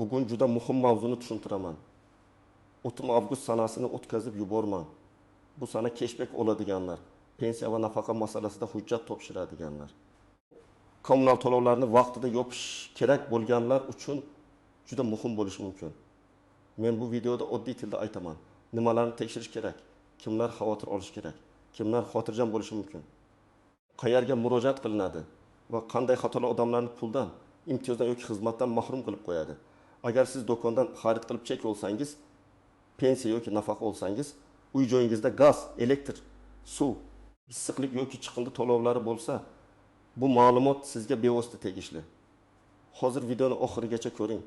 Bugun juda muhim mavzuni tushuntiraman. 30 avgust sanasini o'tkazib yubormang. Bu sana keshbek oladiganlar, pensiya va nafaqa masalasida hujjat topshiradiganlar, kommunal to'lovlarni vaqtida yopish kerak bo'lganlar uchun juda muhim bo'lishi mumkin. Men bu videoda oddiy tilda aytaman. Nimalarni tekshirish kerak, kimlar xavotir olish kerak, kimlar xotirjam bo'lishi mumkin, qayerga murojaat qilinadi va qanday xatolar odamlarni puldan, imtiyozdan yoki xizmatdan mahrum qilib qo'yadi. Agar siz do'kondan xarid qilib chek olsangiz, pensiya yoki nafaqa olsangiz, uy joyingizda gaz, elektr, suv, issiqlik yoki chiqindi to'lovlari bo'lsa, bu ma'lumot sizga bevosita tegishli. Hozir videoni oxirigacha ko'ring.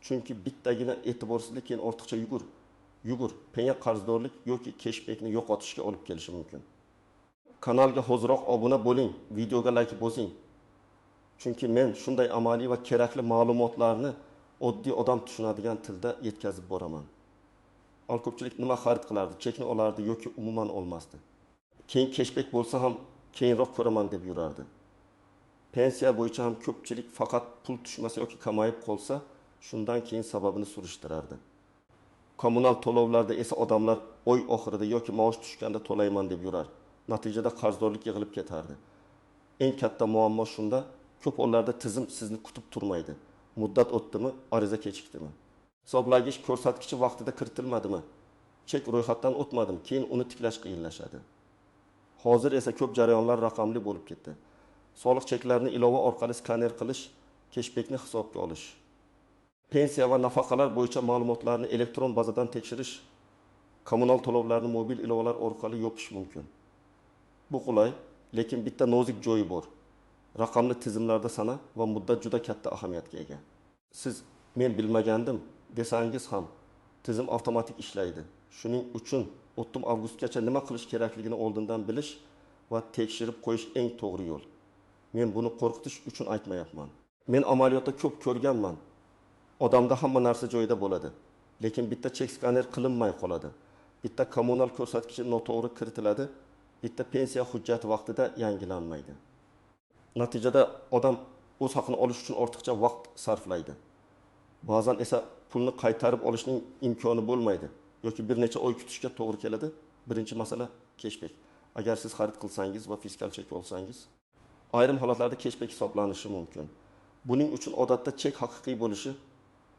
Chunki bittagina e'tiborsizlik keyin ortiqcha yugur, penya qarzdorlik yoki keshbekni yo'qotishga olib kelishi mumkin. Kanalga hoziroq obuna bo'ling, videoga like bosing. Chunki men shunday amaliy va kerakli ma'lumotlarni oddiy odam tushunadigan tilda yetkazib boraman. Ko'pchilik nima xarid qilardi, chekni olardi yoki umuman olmasdi. Keyin keshbek bo'lsa ham keyinroq ko'raman deb yurardi. Pensiya bo'yicha ham ko'pchilik faqat pul tushmasa yoki kamayib qolsa, shundan keyin sababini surishtirardi. Kommunal to'lovlarda esa odamlar oy oxirida yoki maosh tushganda to'layman deb yurar. Natijada qarzdorlik yig'ilib ketardi. Eng katta muammo shunda, ko'p hollarda tizim sizni kutib turmaydi. Muddat o'tdimi, ariza kechikdimi? Hisoblagich ko'rsatkichi vaqtida kiritilmadimi? Chek ro'yxatdan o'tmadimi? Keyin uni tiklash qiyinlashadi. Hozir esa ko'p jarayonlar raqamli bo'lib ketdi. Soliq cheklarini ilova orqali skaner qilish, keshbekni hisobga olish, pensiya va nafaqalar bo'yicha ma'lumotlarni elektron bazadan tekshirish, kommunal to'lovlarni mobil ilovalar orqali yopish mumkin. Bu qulay, lekin bitta nozik joyi bor. Raqamli tizimlarda sana va muddat juda katta ahamiyatga ega. Siz men bilmagandim desangiz ham tizim avtomatik ishlaydi. Shuning uchun 30 avgustgacha nima qilish kerakligini oldindan bilish va tekshirib qo'yish eng to'g'ri yo'l. Men buni qo'rqitish uchun aytmayapman. Men amaliyotda ko'p ko'rganman. Odamda hamma narsa joyida bo'ladi, lekin bitta chek skaner qilinmay qoladi. Bitta kommunal ko'rsatkichi noto'g'ri kiritiladi, bitta pensiya hujjati vaqtida yangilanmaydi. Natijada odam o'z haqini olish uchun ortiqcha vaqt sarflaydi. Ba'zan esa pulni qaytarib olishning imkoni bo'lmaydi yoki bir necha oy kutishga to'g'ri keladi. Birinchi masala keshbek. Agar siz xarid qilsangiz va fiskal chek olsangiz, ayrim holatlarda keshbek hisoblanishi mumkin. Buning uchun odatda chek haqiqiy bo'lishi,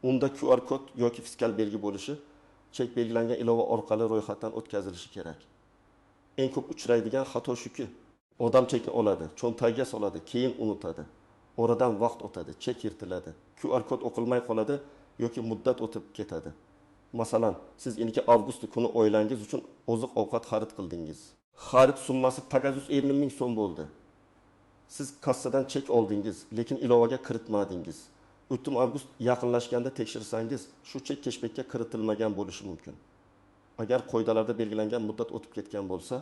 unda QR kod yoki fiskal belgi bo'lishi, chek belgilangan ilova orqali ro'yxatdan o'tkazilishi kerak. Eng ko'p uchraydigan xato shuki, odam chekni oladi, cho'ntagiga soladi, keyin unutadi. Oradan vaqt o'tadi, chek yirtiladi, QR kod o'qilmay qoladi yoki muddat o'tib ketadi. Masalan, siz 2 avgust kuni oilangiz uchun oziq-ovqat xarid qildingiz. Xarid summasi 850 ming so'm bo'ldi. Siz kassadan chek oldingiz, lekin ilovaga kiritmadingiz. 30 avgust yaqinlashganda tekshirsangiz, shu chek keshbekka kiritilmagan bo'lishi mumkin. Agar qoidalarda belgilangan muddat o'tib ketgan bo'lsa,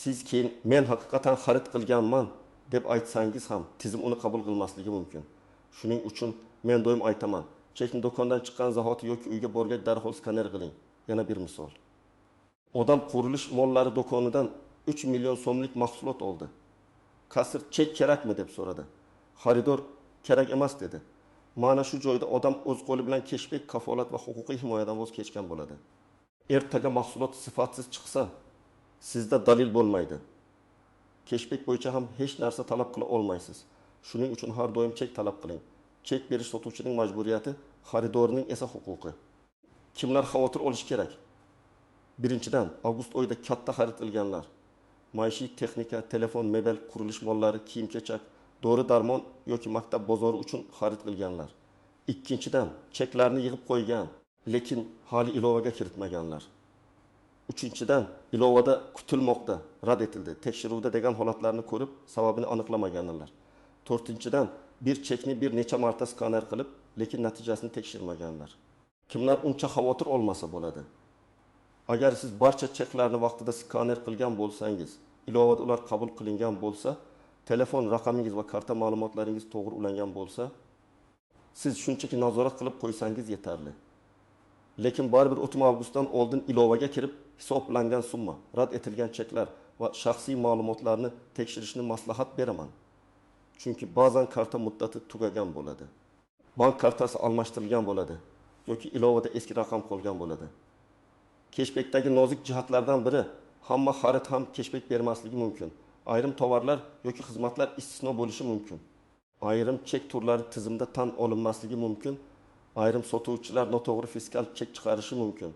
siz keyin men haqiqatan xarid qilganman deb aytsangiz ham tizim uni qabul qilmasligi mumkin. Shuning uchun men doim aytaman, chekni do'kondan chiqqan zahoti yoki uyga borgach darhol skaner qiling. Yana bir misol. Odam qurilish mollari do'konidan 3 million so'mlik mahsulot oldi. Kassir chek kerakmi deb so'radi. Xaridor kerak emas dedi. Mana shu joyda odam o'z qo'li bilan keshbek, kafolat va huquqiy himoyadan voz kechgan bo'ladi. Ertaga mahsulot sifatsiz chiqsa, sizda dalil bo'lmaydi. Keshbek bo'yicha ham hech narsa talab qila olmaysiz. Shuning uchun har doim chek talab qiling. Chek berish sotuvchining majburiyati, xaridorning esa huquqi. Kimlar xavotir olish kerak? Birinchidan, avgust oyida katta xarid qilganlar. Maishiy texnika, telefon, mebel, qurilish mollari, kiyim-kechak, dori-darmon yoki maktab bozori uchun xarid qilganlar. Ikkinchidan, cheklarni yig'ib qo'ygan, lekin hali ilovaga kiritmaganlar. Uchinchidan, ilovada kutilmoqda, rad etildi, tekshiruvda degan holatlarni ko'rib, sababini aniqlamaganlar. To'rtinchidan, bir chekni bir necha marta skaner qilib, lekin natijasini tekshirmaganlar. Kimlar uncha xavotir olmasa bo'ladi? Agar siz barcha cheklarni vaqtida skaner qilgan bo'lsangiz, ilovada ular qabul qilingan bo'lsa, telefon raqamingiz va karta ma'lumotlaringiz to'g'ri ulangan bo'lsa, siz shunchaki nazorat qilib qo'ysangiz yetarli. Lekin baribir 30 avgustdan oldin ilovaga kirib, hisoblangan summa, rad etilgan cheklar va shaxsiy ma'lumotlarni tekshirishni maslahat beraman. Chunki ba'zan karta muddati tugagan bo'ladi. Bank kartasi almashtirilgan bo'ladi yoki ilovada eski raqam qolgan bo'ladi. Keshbekdagi nozik jihatlardan biri: hamma xarid ham keshbek bermasligi mumkin. Ayrim tovarlar yoki xizmatlar istisno bo'lishi mumkin. Ayrim chek turlari tizimda tan olinmasligi mumkin. Ayrim sotuvchilar noto'g'ri fiskal chek chiqarishi mumkin.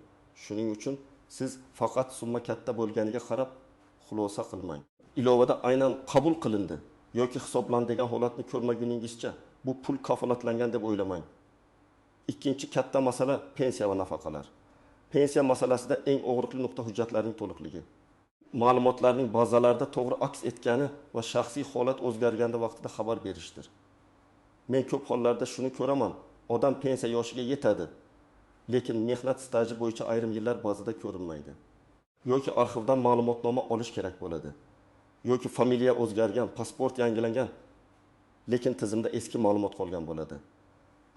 Shuning uchun siz faqat summa katta bo'lganiga qarab xulosa qilmang. Ilovada aynan qabul qilindi yoki hisoblandi degan holatni ko'rmaguningizcha bu pul kafolatlangan deb o'ylamang. Ikkinchi katta masala pensiya va nafaqalar. Pensiya masalasida eng og'riqli nuqta hujjatlarning to'liqligi. Ma'lumotlarning bazalarda to'g'ri aks etgani va shaxsiy holat o'zgarganda vaqtida xabar berishdir. Men ko'p hollarda shuni ko'raman, odam pensiya yoshiga yetadi, lekin mehnat staji bo'yicha ayrim yillar bazada ko'rinmaydi. Yoki arxivdan ma'lumotnoma olish kerak bo'ladi. Yoki familiya o'zgargan, pasport yangilangan, lekin tizimda eski ma'lumot qolgan bo'ladi.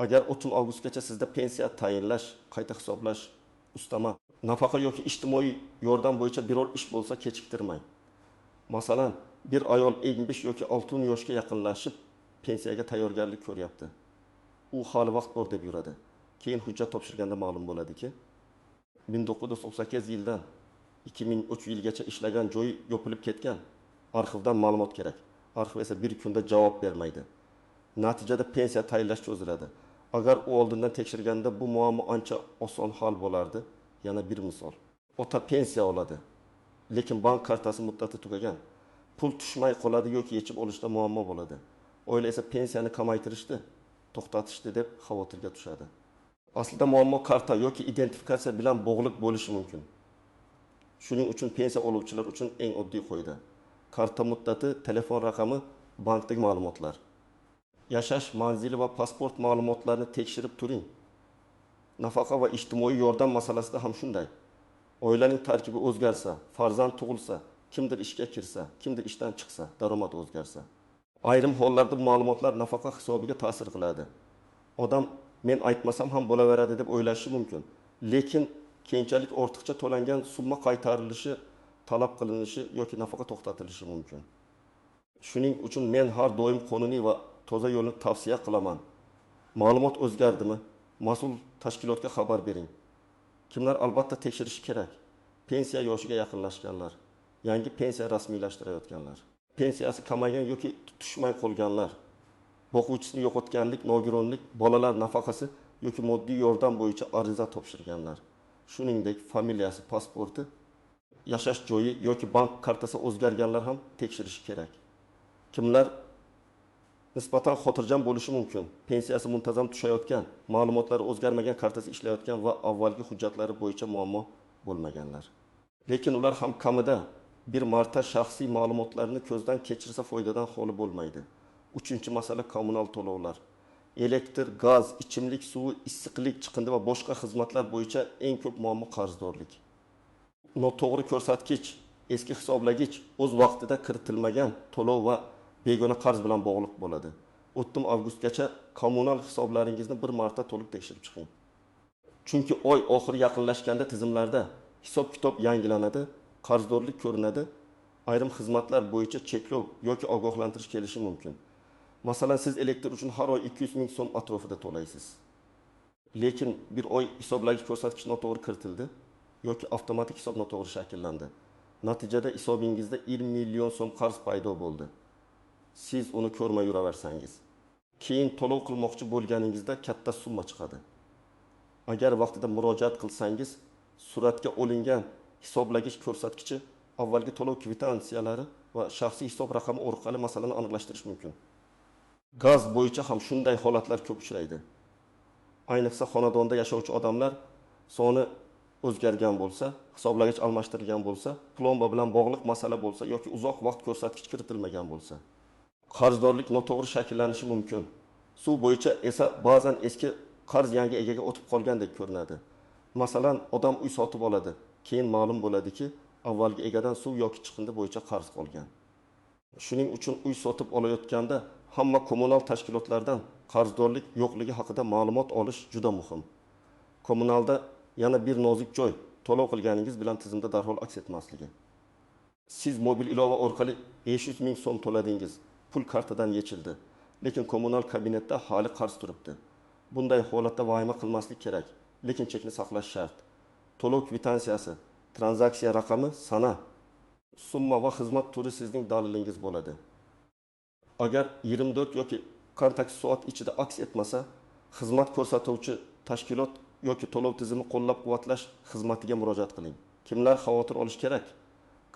Agar 30 avgustgacha sizda pensiya tayinlash, qayta hisoblash, ustama, nafaqa yoki ijtimoiy yordam bo'yicha biror ish bo'lsa kechiktirmang. Masalan, bir ayol 55 yoki 60 yoshga yaqinlashib pensiyaga tayyorgarlik ko'ryapti. U hali vaqt bor deb yuradi. Keyin hujjat topshirganda ma'lum bo'ladiki, 1998 yildan 2003 yilgacha ishlagan joyi yopilib ketgan. Arxivdan ma'lumot kerak. Arxiv esa bir kunda javob bermaydi. Natijada pensiya tayinlash cho'ziladi. Agar u oldindan tekshirganda bu muammo ancha oson hal bo'lardi. Yana bir misol. Ota pensiya oladi, lekin bank kartasi muddati tugagan. Pul tushmay qoladi yoki yechib olishda muammo bo'ladi. Oila esa pensiyani kamaytirishdi, to'xtatishdi deb xavotirga tushadi. Aslida muammo karta yoki identifikatsiya bilan bog'liq bo'lishi mumkin. Shuning uchun pensiya oluvchilar uchun eng oddiy qoida: karta muddati, telefon raqami, bankdagi ma'lumotlar. Yashash manzili va pasport ma'lumotlarini tekshirib turing. Nafaqa va ijtimoiy yordam masalasida ham shunday. Oilaning tarkibi o'zgarsa, farzand tug'ilsa, kimdir ishga kirsa, kimdir ishdan chiqsa, daromad o'zgarsa. Ayrim hollarda bu ma'lumotlar nafaqa hisobiga ta'sir qiladi. Odam men aytmasam ham bo'laveradi deb o'ylashi mumkin. Lekin keyinchalik ortiqcha to'langan summa qaytarilishi, talab qilinishi yoki nafaqa to'xtatilishi mumkin. Shuning uchun men har doim qonuniy va toza yo'lni tavsiya qilaman. Ma'lumot o'zgardimi? Mas'ul tashkilotga xabar bering. Kimlar albatta tekshirishi kerak? Pensiya yoshiga yaqinlashganlar, yangi pensiya rasmiylashtirayotganlar, pensiyasi kamaygan yoki tushmay qolganlar, boquvchisini yo'qotganlik, nogironlik, bolalar nafaqasi yoki moddiy yordam bo'yicha ariza topshirganlar. Shuningdek, familiyasi, pasporti, yashash joyi yoki bank kartasi o'zgarganlar ham tekshirishi kerak. Kimlar nisbatan xotirjam bo'lishi mumkin? Pensiyasi muntazam tushayotgan, ma'lumotlari o'zgarmagan, kartasi ishlayotgan va avvalgi hujjatlari bo'yicha muammo bo'lmaganlar. Lekin ular ham kamida bir marta shaxsiy ma'lumotlarni ko'zdan kechirsa foydadan xoli bo'lmaydi. Uchinchi masala kommunal to'lovlar. Elektr, gaz, ichimlik suvi, issiqlik, chiqindi va boshqa xizmatlar bo'yicha eng ko'p muammo qarzdorlik. Noto'g'ri ko'rsatkich, eski hisoblagich, o'z vaqtida kiritilmagan to'lov va begona qarz bilan bog'liq bo'ladi. 30 avgustgacha kommunal hisoblaringizni bir marta to'liq tekshirib chiqing. Chunki oy oxiri yaqinlashganda tizimlarda hisob-kitob yangilanadi, qarzdorlik ko'rinadi, ayrim xizmatlar bo'yicha cheklov yoki ogohlantirish kelishi mumkin. Masalan, siz elektr uchun har oy 200 ming so'm atrofida to'laysiz. Lekin bir oy hisoblagich ko'rsatkich noto'g'ri kiritildi yoki avtomatik hisob noto'g'ri shakllandi. Natijada hisobingizda 1 million so'm qarz paydo bo'ldi. Siz uni ko'rmay yuraversangiz, keyin to'lov qilmoqchi bo'lganingizda katta summa chiqadi. Agar vaqtida murojaat qilsangiz, suratga olingan hisoblagich ko'rsatkichi, avvalgi to'lov kvitansiyalari va shaxsiy hisob raqami orqali masalani aniqlashtirish mumkin. Gaz bo'yicha ham shunday holatlar ko'p uchraydi. Ayniqsa xonadonda yashovchi odamlar soni o'zgargan bo'lsa, hisoblagich almashtirilgan bo'lsa, plomba bilan bog'liq masala bo'lsa yoki uzoq vaqt ko'rsatkich kiritilmagan bo'lsa, qarzdorlik noto'g'ri shakllanishi mumkin. Suv bo'yicha esa ba'zan eski qarz yangi egaga o'tib qolgandek ko'rinadi. Masalan, odam uy sotib oladi, keyin ma'lum bo'ladiki, avvalgi egadan suv yoki chiqindi bo'yicha qarz qolgan. Shuning uchun uy sotib olayotganda hamma kommunal tashkilotlardan qarzdorlik yo'qligi haqida ma'lumot olish juda muhim. Kommunalda yana bir nozik joy, to'lov qilganingiz bilan tizimda darhol aks etmasligi. Siz mobil ilova orqali 500 ming so'm to'ladingiz, pul kartadan yechildi, lekin kommunal kabinetda hali qarz turibdi. Bunday holatda vahima qilmaslik kerak, lekin chekni saqlash shart. To'lov kvitansiyasi, tranzaksiya raqami, sana, summa va xizmat turi sizning dalilingiz bo'ladi. Agar 24 yoki kontakt soat ichida aks etmasa, xizmat ko'rsatuvchi tashkilot yoki to'lov tizimi qo'llab-quvvatlash xizmatiga murojaat qiling. Kimlar xavotir olish kerak?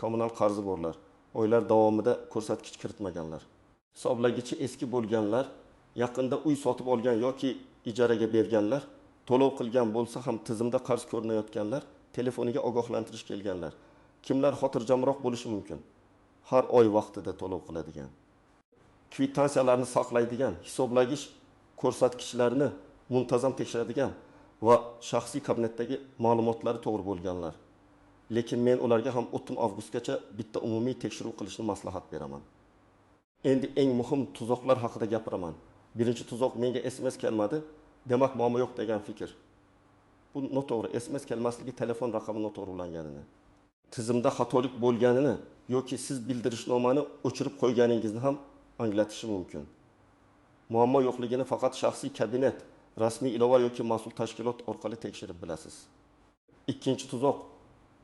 Kommunal qarzi borlar, oylar davomida ko'rsatkich kiritmaganlar, hisoblagichi eski bo'lganlar, yaqinda uy sotib olgan yoki ijaraga berganlar, to'lov qilgan bo'lsa ham tizimda qarz ko'rinayotganlar, telefoniga ogohlantirish kelganlar. Kimlar xotirjamroq bo'lishi mumkin? Har oy vaqtida to'lov qiladigan, kvitansiyalarni saqlaydigan, hisoblagich ko'rsatkichlarni muntazam tekshiradigan va shaxsiy kabinetdagi ma'lumotlari to'g'ri bo'lganlar. Lekin men ularga ham 30 avgustgacha bitta umumiy tekshiruv qilishni maslahat beraman. Endi eng muhim tuzoqlar haqida gapiraman. Birinchi tuzoq: menga SMS kelmadi, demak muammo yo'q degan fikr. Bu noto'g'ri. SMS kelmasligi telefon raqami noto'g'ri ulanganini, tizimda xatolik bo'lganini yoki siz bildirishnomani o'chirib qo'yganingizni ham anglatishi mumkin. Muammo yo'qligini faqat shaxsiy kabinet, rasmiy ilova yoki mas'ul tashkilot orqali tekshirib bilasiz. Ikkinchi tuzoq: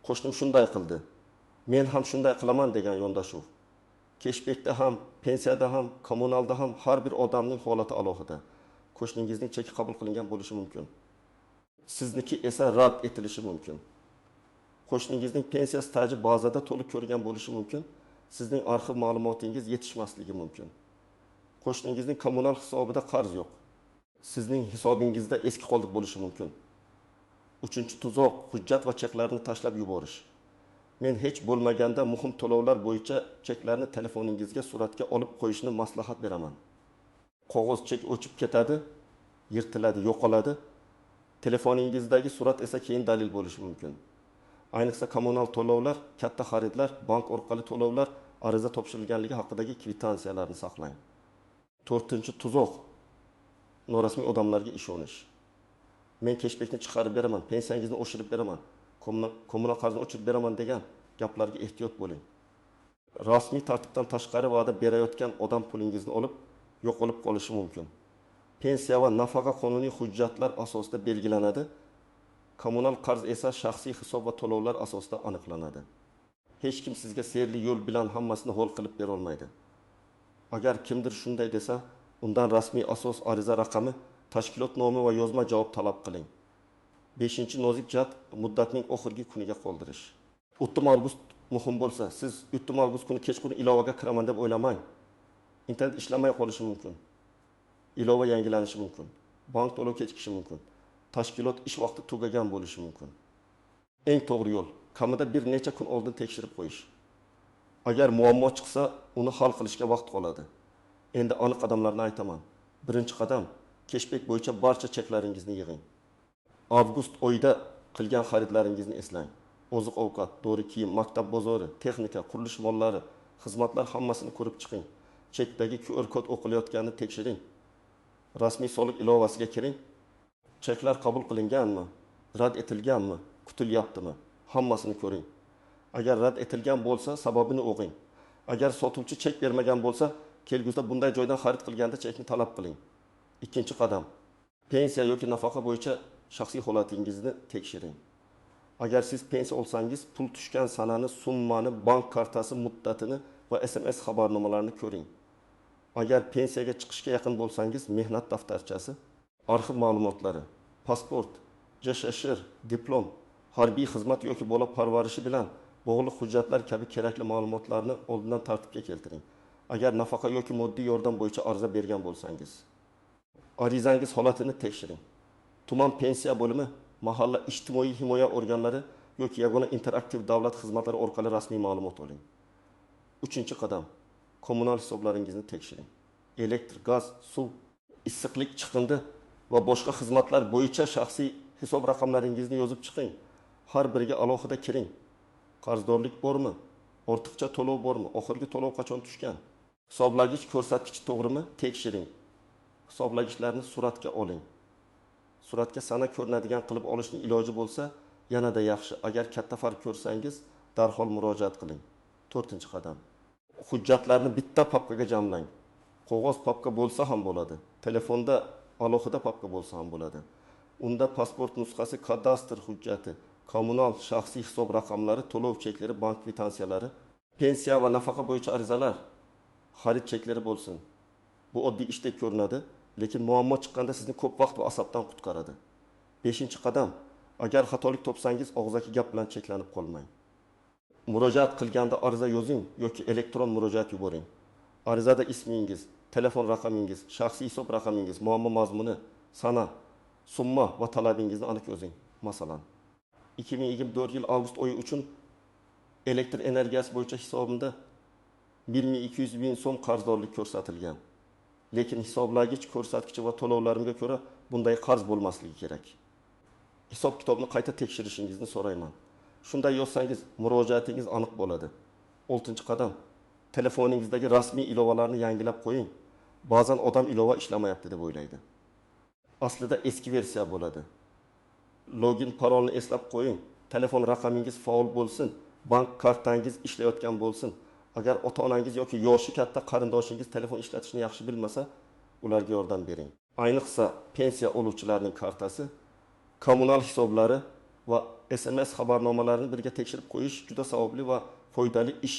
qo'shnim shunday qildi, men ham shunday qilaman degan yondashuv. Keshbekda ham, pensiyada ham, kommunalda ham har bir odamning holati alohida. Qo'shningizning cheki qabul qilingan bo'lishi mumkin. Sizniki esa rad etilishi mumkin. Qo'shningizning pensiya staji bazada to'liq ko'rgan bo'lishi mumkin. Sizning arxiv ma'lumotingiz yetishmasligi mumkin. Qo'shningizning kommunal hisobida qarz yo'q. Sizning hisobingizda eski qoldiq bo'lishi mumkin. Uchinchi tuzoq: hujjat va cheklarni tashlab yuborish. Men hech bo'lmaganda muhim to'lovlar bo'yicha cheklarni telefoningizga suratga olib qo'yishni maslahat beraman. Qog'oz chek o'chib ketadi, yirtiladi, yo'qoladi. Telefoningizdagi surat esa keyin dalil bo'lishi mumkin. Ayniqsa kommunal to'lovlar, katta xaridlar, bank orqali to'lovlar, ariza topshirilganligi haqidagi kvitansiyalarni saqlang. To'rtinchi tuzoq: norasmiy odamlarga ishonish. Men keshbekni chiqarib beraman, pensiyangizni oshirib beraman, kommunal qarzni o'chirib beraman degan gaplarga ehtiyot bo'ling. Rasmiy tartibdan tashqari va'da berayotgan odam pulingizni olib, yo'qolib qolishi mumkin. Pensiya va nafaqa qonuniy hujjatlar asosida belgilanadi. Kommunal qarz esa shaxsiy hisob va to'lovlar asosida aniqlanadi. Hech kim sizga sehrli yo'l bilan hammasini hol qilib bera olmaydi. Agar kimdir shunday desa, undan rasmiy asos, ariza raqami, tashkilot nomi va yozma javob talab qiling. Beshinchi nozik jihat: muddatning oxirgi kuniga qoldirish. 30 avgust muhim bo'lsa, siz 30 avgust kuni kechqurun ilovaga kiraman deb o'ylamang. Internet ishlamay qolishi mumkin. Ilova yangilanishi mumkin. Bank to'lov kechikishi mumkin. Tashkilot ish vaqti tugagan bo'lishi mumkin. Eng to'g'ri yo'l: kamida bir necha kun oldin tekshirib qo'yish. Agar muammo chiqsa, uni hal qilishga vaqt qoladi. Endi aniq qadamlarni aytaman. Birinchi qadam: keshbek bo'yicha barcha cheklaringizni yig'ing. Avgust oyida qilgan xaridlaringizni eslang. Oziq-ovqat, dori kiyim, maktab bozori, texnika, qurilish mollari, xizmatlar hammasini ko'rib chiqing. Chekdagi QR kod o'qilayotganini tekshiring. Rasmiy soliq ilovasiga kiring. Cheklar qabul qilinganmi, rad etilganmi, kutilyaptimi? Hammasini ko'ring. Agar rad etilgan bo'lsa, sababini o'qing. Agar sotuvchi chek bermagan bo'lsa, kelgusida bunday joydan xarid qilganda chekni talab qiling. Ikkinchi qadam: pensiya yoki nafaqa bo'yicha shaxsiy holatingizni tekshiring. Agar siz pensiya olsangiz, pul tushgan sanani, summani, bank kartasi muddatini va SMS xabarnomalarini ko'ring. Agar pensiyaga chiqishga yaqin bo'lsangiz, mehnat daftarchasi, arxiv ma'lumotlari, pasport, JSHR, diplom, harbiy xizmat yoki bola parvarishi bilan bog'liq hujjatlar kabi kerakli ma'lumotlarni oldindan tartibga keltiring. Agar nafaqa yoki moddiy yordam bo'yicha ariza bergan bo'lsangiz, arizangiz holatini tekshiring. Tuman pensiya bo'limi, mahalla ijtimoiy himoya organlari yoki yagona interaktiv davlat xizmatlari orqali rasmiy ma'lumot oling. Uchinchi qadam: kommunal hisoblaringizni tekshiring. Elektr, gaz, suv, issiqlik, chiqindi va boshqa xizmatlar bo'yicha shaxsiy hisob raqamlaringizni yozib chiqing. Har biriga alohida kiring. Qarzdorlik bormi? Ortiqcha to'lov bormi? Oxirgi to'lov qachon tushgan? Hisoblagich ko'rsatkichi to'g'rimi? Tekshiring. Hisoblagichlarni suratga oling. Suratga sana ko'rinadigan qilib olishning iloji bo'lsa, yanada yaxshi. Agar katta farq ko'rsangiz, darhol murojaat qiling. To'rtinchi qadam: hujjatlarni bitta papkaga jamlang. Qog'oz papka bo'lsa ham bo'ladi. Telefonda Alohida papka bo'lsa ham bo'ladi. Unda pasport nusxasi, kadastr hujjati, kommunal shaxsiy hisob raqamlari, to'lov cheklari, bank kvitansiyalari, pensiya va nafaqa bo'yicha arizalar, xarid cheklari bo'lsin. Bu oddiy ishdek ko'rinadi, lekin muammo chiqqanda sizni ko'p vaqt va asabdan qutqaradi. Beshinchi qadam. Agar xatolik topsangiz, og'zaki gap bilan cheklanib qolmang. Murojaat qilganda ariza yozing yoki elektron murojaat yuboring. Arizada ismingiz, telefon raqamingiz, shaxsiy hisob raqamingiz, muammo mazmuni, sana, summa va talabingizni aniq yozing. Masalan, 2024 yil avgust oyi uchun elektr energiyasi bo'yicha hisobimda 1 200 ming so'm qarzdorlik ko'rsatilgan. Lekin hisoblagich ko'rsatkichi va to'lovlarimga ko'ra bunday qarz bo'lmasligi kerak. Hisob kitobni qayta tekshirishingizni so'rayman. Shunday yozsangiz, murojaatingiz aniq bo'ladi. Oltinchi qadam. Telefoningizdagi rasmiy ilovalarni yangilab qo'ying. Ba'zan odam ilova ishlamayapti deb o'ylaydi. Aslida eski versiya bo'ladi. Login parolni eslab qo'ying. Telefon raqamingiz faol bo'lsin, bank kartangiz ishlayotgan bo'lsin. Agar ota-onangiz yoki yoshi katta qarindoshingiz telefon ishlatishni yaxshi bilmasa, ularga yordam bering. Ayniqsa pensiya oluvchilarning kartasi, kommunal hisoblari va SMS xabarnomalarini birga tekshirib qo'yish juda savobli va foydali ish.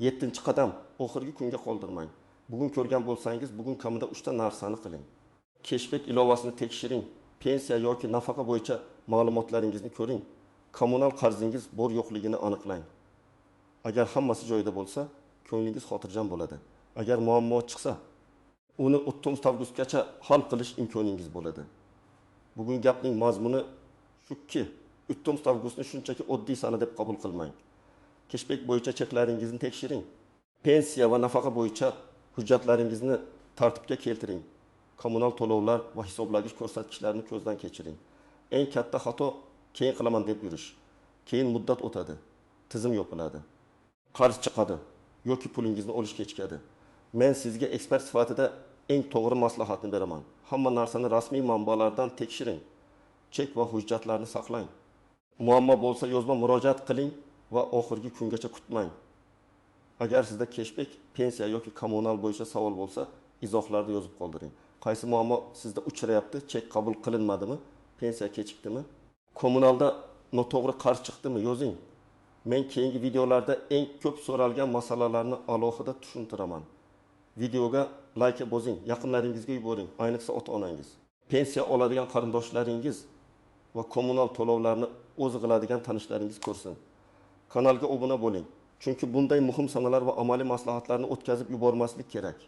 Yettinchi qadam. Oxirgi kunga qoldirmang. Bugun ko'rgan bo'lsangiz, bugun kamida uchta narsani qiling. Keshbek ilovasini tekshiring. Pensiya yoki nafaqa bo'yicha ma'lumotlaringizni ko'ring. Kommunal qarzingiz bor yo'qligini aniqlang. Agar hammasi joyida bo'lsa, ko'nglingiz xotirjam bo'ladi. Agar muammo chiqsa, uni 30 avgustgacha hal qilish imkoningiz bo'ladi. Bugun gapning mazmuni shuki, 30 avgustni shunchaki oddiy sana deb qabul qilmang. Keshbek bo'yicha cheklaringizni tekshiring. Pensiya va nafaqa bo'yicha hujjatlaringizni tartibga keltiring. Kommunal to'lovlar va hisoblagich ko'rsatkichlarni ko'zdan kechiring. Eng katta xato keyin qilaman deb yurish. Keyin muddat o'tadi, tizim yopiladi. Qarz chiqadi yoki pulingizni olish kechikadi. Men sizga ekspert sifatida eng to'g'ri maslahatni beraman. Hamma narsani rasmiy manbalardan tekshiring. Chek va hujjatlarni saqlang. Muammo bo'lsa, yozma murojaat qiling va oxirgi kungacha kutmang. Agar sizda keshbek, pensiya yoki kommunal bo'yicha savol bo'lsa, izohlarda yozib qoldiring. Qaysi muammo sizda uchrayapti? Chek qabul qilinmadimi? Pensiya kechikdimi? Kommunalda noto'g'ri qarz chiqdimi? Yozing. Men keyingi videolarda eng ko'p so'ralgan masalalarni alohida tushuntiraman. Videoga like bosing, yaqinlaringizga yuboring, ayniqsa ota-onangiz. Pensiya oladigan qarindoshlaringiz va kommunal to'lovlarni o'zi qiladigan tanishlaringiz ko'rsin. Kanalga obuna bo'ling. Chunki bunday muhim sanalar va amaliy maslahatlarni o'tkazib yubormaslik kerak.